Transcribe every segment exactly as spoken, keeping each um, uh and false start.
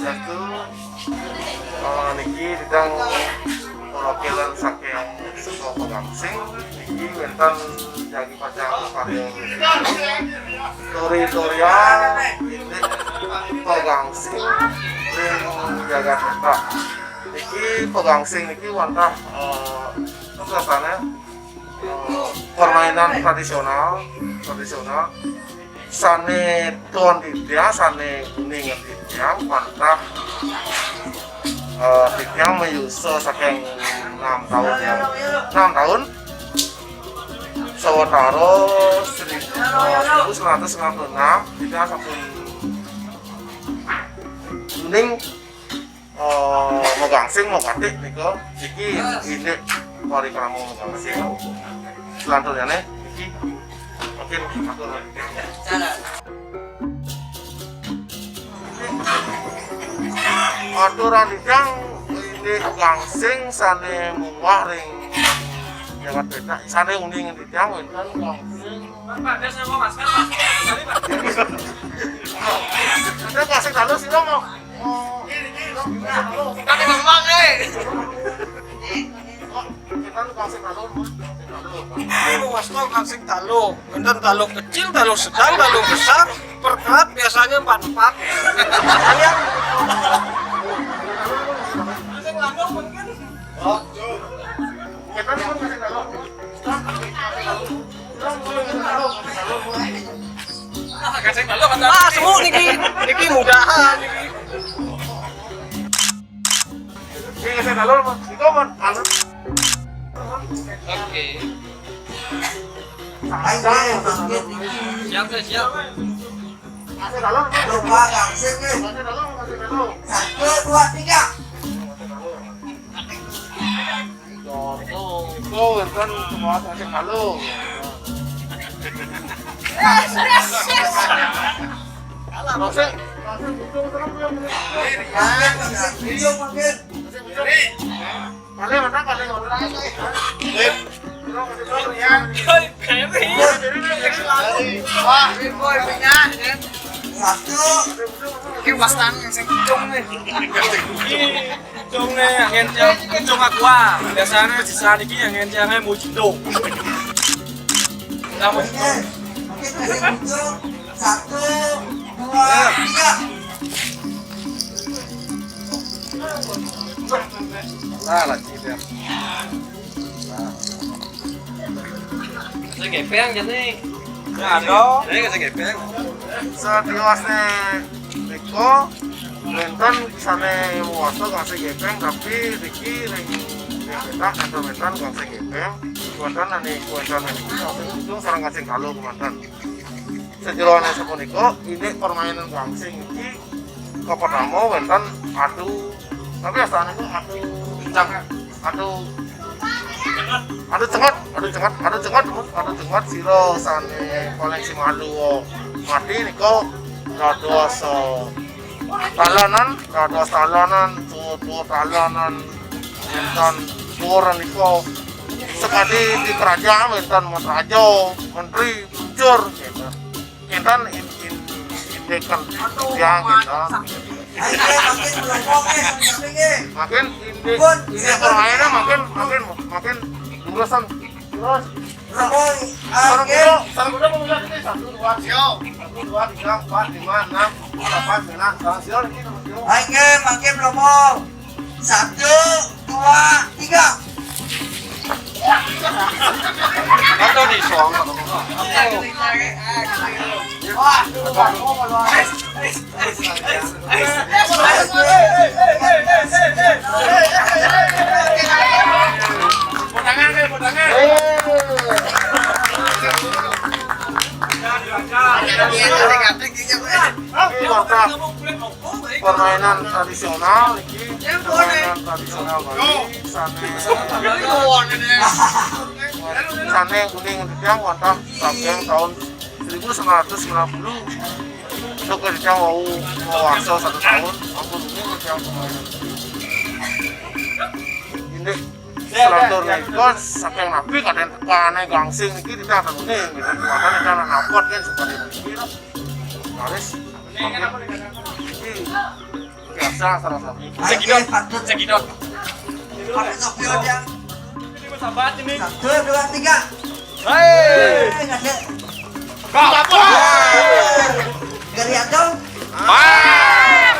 Satu, eh, niki titang perwakilan saking Suku Pagangsing, niki wénten jagi pacang paring turi-turian indik Pagangsing ring jagat Beta. Niki Pagangsing niki wantah, eh, sasana, eh, permainan tradisional, tradisional. Sané tuan titiang, sané uningan titiang, wantah, eh, titiang mayusa saking enam tahun ya. Enam tahun. Sawatara seri-, eh, seribu sembilan ratus sembilan puluh enam, titiang sampun uning, eh, magangsing, magatik nika, niki indik parikrama magangsing. Selanjutnya niki mungkin atur. Aturan titiang indik gangsing sané munggah ring jagat Beta, sané uning titiang wénten gangsing. Ada gangsing dalu sira mau. Mau. Kami memang, eh. Kita lu gangsing dalu, Mas. Ini wasta gangsing dalu. Wénten dalu kecil, dalu sedang, dalu besar. Per kerat biasanya empat empat. Kalian gangsing dalu mungkin. Oh, kita lu gangsing dalu. Ah, semu niki, niki mudahan niki. Sing sing alur, Mas. Iko, Mas. Alur. Oke. Ayo, ayo, bangkit niki. Siap, siap. Sing alur, Mas. Coba gangsing nih. Sing alur, Mas, sing alur. Satu, dua, tiga. Contoh, itu kan semua kasih malu. Masih, masih ujung terus ya. Makin, makin ujung, makin. Kali mana, kali mana? Wah, ini boy punya, kan? Satu. Ini wastan yang sing ujung nih. Ujungnya yang ngencang, ujung aqua. Biasanya sisa niki yang ngencangnya Mojindo. Kamu. Oke, oke, kasih ujung. Satu, dua, tiga. Nah, lagi dia. Nah. Saya gepeng jadi. Ya, ada. Saya kasih gepeng. Satiwasné nika wénten sané wasta gangsing gepeng, tapi niki ring, ring pétak wénten, wénten gangsing gepeng. Wénten ané wénten ujung sareng gangsing dalu kémanten. Sajeroné sapunika, indik permainan gangsing niki kapertama wénten adu, tapi asané adu kencang, adu Adu cenget, adu cenget, adu cenget, adu cenget sira sané paling sing malu mati nika dados, eh, talenan, dados talenan, tutur talenan, wénten tutur nika sekadi di kerajaan wénten raja, menteri, bujur, gitu. Kinten in, in, indéken tiang kinten. Ayo, makin melongo, eh, sampai, eh. Makin indé, indé permainan makin, makin, makin lurus. Terus. Melongo, sareng oke. Kuda, sareng kuda mau lihat ini. Satu, dua, tiga. Satu, dua, tiga, empat, lima, enam, tujuh, delapan, sembilan. Sareng sira niki nomor tiga. Oke, makin melongo. Satu, dua, tiga. Atau di song. Wah, podangan, podangan. Ini mantap. Permainan tradisional niki, permainan tradisional Bali sané, sané uning titiang wantah saking taun seribu sembilan ratus sembilan puluh. Untuk titiang wau mawarsa satu taun, ampun uning titiang permainan. Indik selantur nika saking napi kadén tekané gangsing niki titiang ten uning gitu. Makanya titiang napot kan seperti niki. Laris. Niki. Salah, salah, salah. Ayo, cekidot. Cekidot. Pakai kopi aja. Ini mah sahabat ini. Satu, dua, tiga. Hei. Eh, nggak ada. Kau apa? Gari atau? Ah.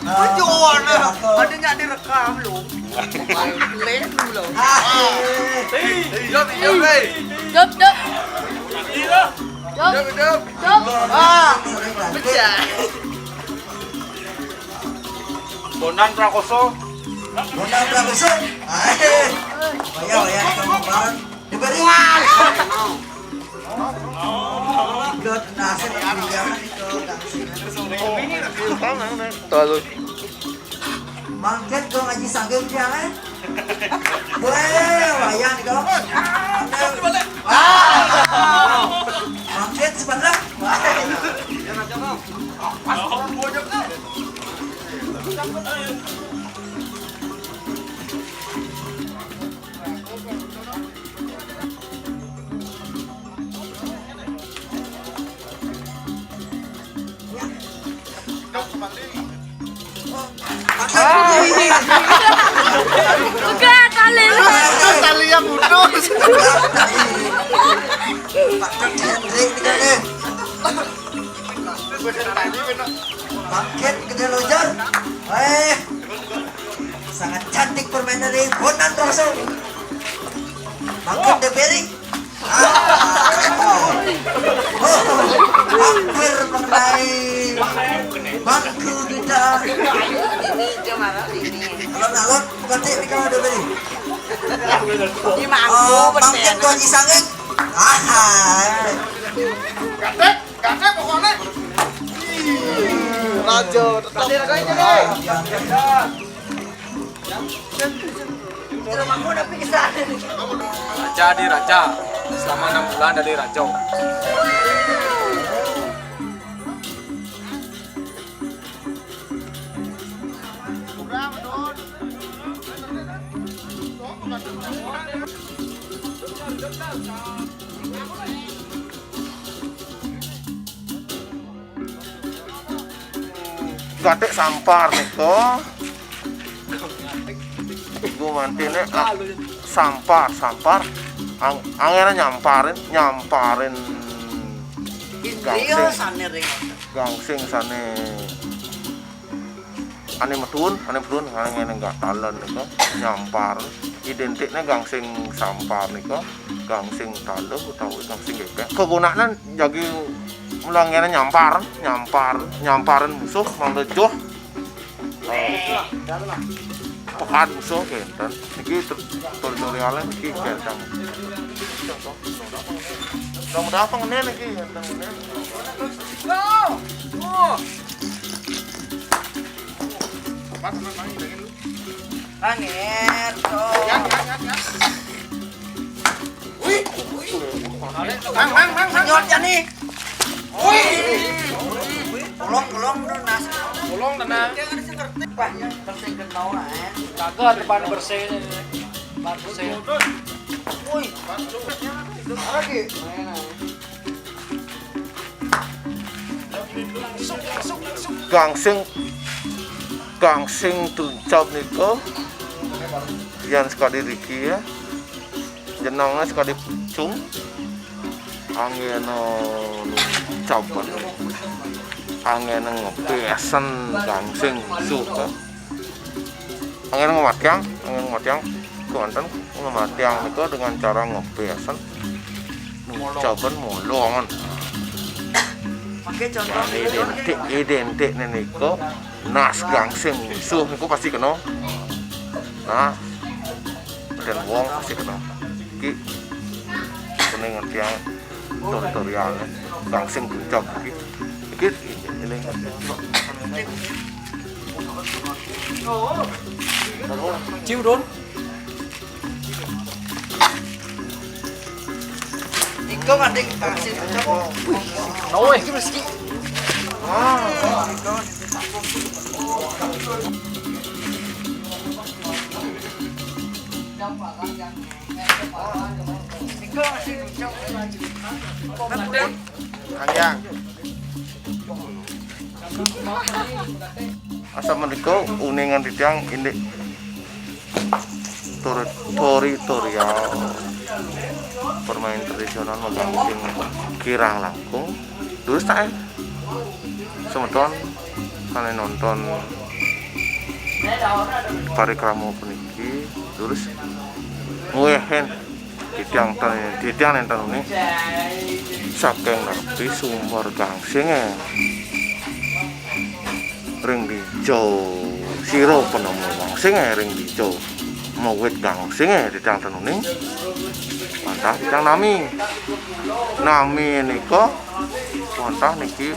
Tujuan, ada nggak direkam lu? Lain dulu. Hei, jawab, jawab, hei. Jawab, jawab. Jawab, jawab. Ah, pecah. Bondan Prakoso. Bondan Prakoso. Hei. Bayar, bayar, kamu, Bang. Diberi. Dot nasib jangan itu. Terlalu. Mangket dong Haji Sagem dia, eh. Weh, wayang dong. Ah, mangket sebelah. Wah. Bukan, tali. Tali yang putus. Bangkit, gede lojon. Eh, sangat cantik permainan dari Bondan Rosso. Bangkit, De Bering. Ah. Oh, hampir mengenai bangku kita. Ini gimana ini? Alon-alon, bukan sih, ini kalau De Bering. Ini mangkuk, oh, bangkit, Tuan Isangin. Ah. Kakek, kakek pokoknya. Raja, tetap. Hadir aja, deh. Raja di Raja. Selama enam bulan dari Raja. Gatik sampar nika. Ibu mantine, ah, sampar, sampar. Ang-, angena nyamparin, nyamparin. Indriya gangsing. Sane ring. Gangsing sane ane metun, ane metun, ane ngene enggak talen nika, nyampar. Identikne gangsing sampar nika, gangsing taluh utawi gangsing gepeng. Kagunane jagi mula ngene nyampar, nyampar, nyamparin musuh, mangda joh. Pekat musuh kenten. Niki tu-, tutoriale niki kenten. Mudah-mudahan apa ngene niki, kenten ngene. Langit, tuh. Yan, yan, yan, yan. Wih, wih. Mang, mang, mang, mang. Nyot ya nih. Wih. Bolong, bolong, tuh, nas. Bolong, tenang. Wah, bersih kenal, eh. Kagak, depan bersih. Depan bersih. Wih. Lagi. Gangsing, gangsing tuncap nika, yan sekadi riki ya. Jenengne sekadi pucung. Anggena nuncapen. Anggena ngepesen gangsing musuh, ya. Angin ngematiang, angin ngematiang. Kuanten ngematiang nika dengan cara ngebesan. Coben molongan. Pakai contoh. Nah, identik, identik nika nas gangsing musuh niku pasti kena. Nah, dan wong pasti kena. Iki kuning tiang tutorial gangsing puncak iki. Iki eling. Ciu, Don. Iko ngadeg taksi. Wih, no, iki rezeki. Anjang. Asa menika uningan titiang indik tori-, toritorial permain tradisional manggangsing kirang langkung. Durus taén semeton sané nonton parikrama puniki, durus ngwéhén titiang ten-, titiang nénten uning saking napi sumber gangsingé ring dija, sira panemu gangsingé ring dija, mawit gangsingé titiang ten uning wantah titiang nami. Nami nika wantah niki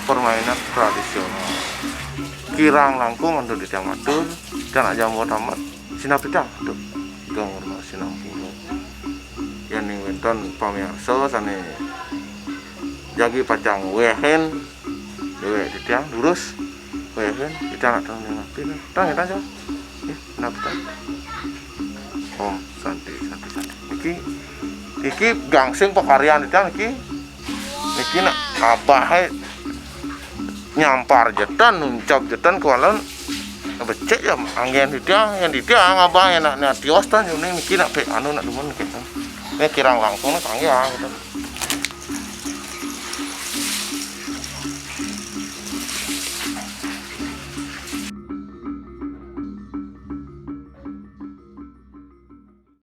permainan tradisional. Kirang langkung antuk titiang matur, titiang nak jamba tamat. Sinah titiang, aduh, tiga ngurmat sinampura. Yén ning wénten pamiarsa sané jagi pacang wéhén déwék titiang, durus wéhén titiang nak tang ning napi. Tang ya, tang, coba. Ih, sinah titiang. Om Santi, Santi, Santi. Niki, niki gangsing pakaryan titiang niki. Niki nak abahé nyampar jetan, nuncap jetan kualan becik ya anggén titiang, yén titiang abah nak, nak tios tan, uning niki nak pé anu nak dumun kéto. Né kirang langkung nak kanggé ah, gitu.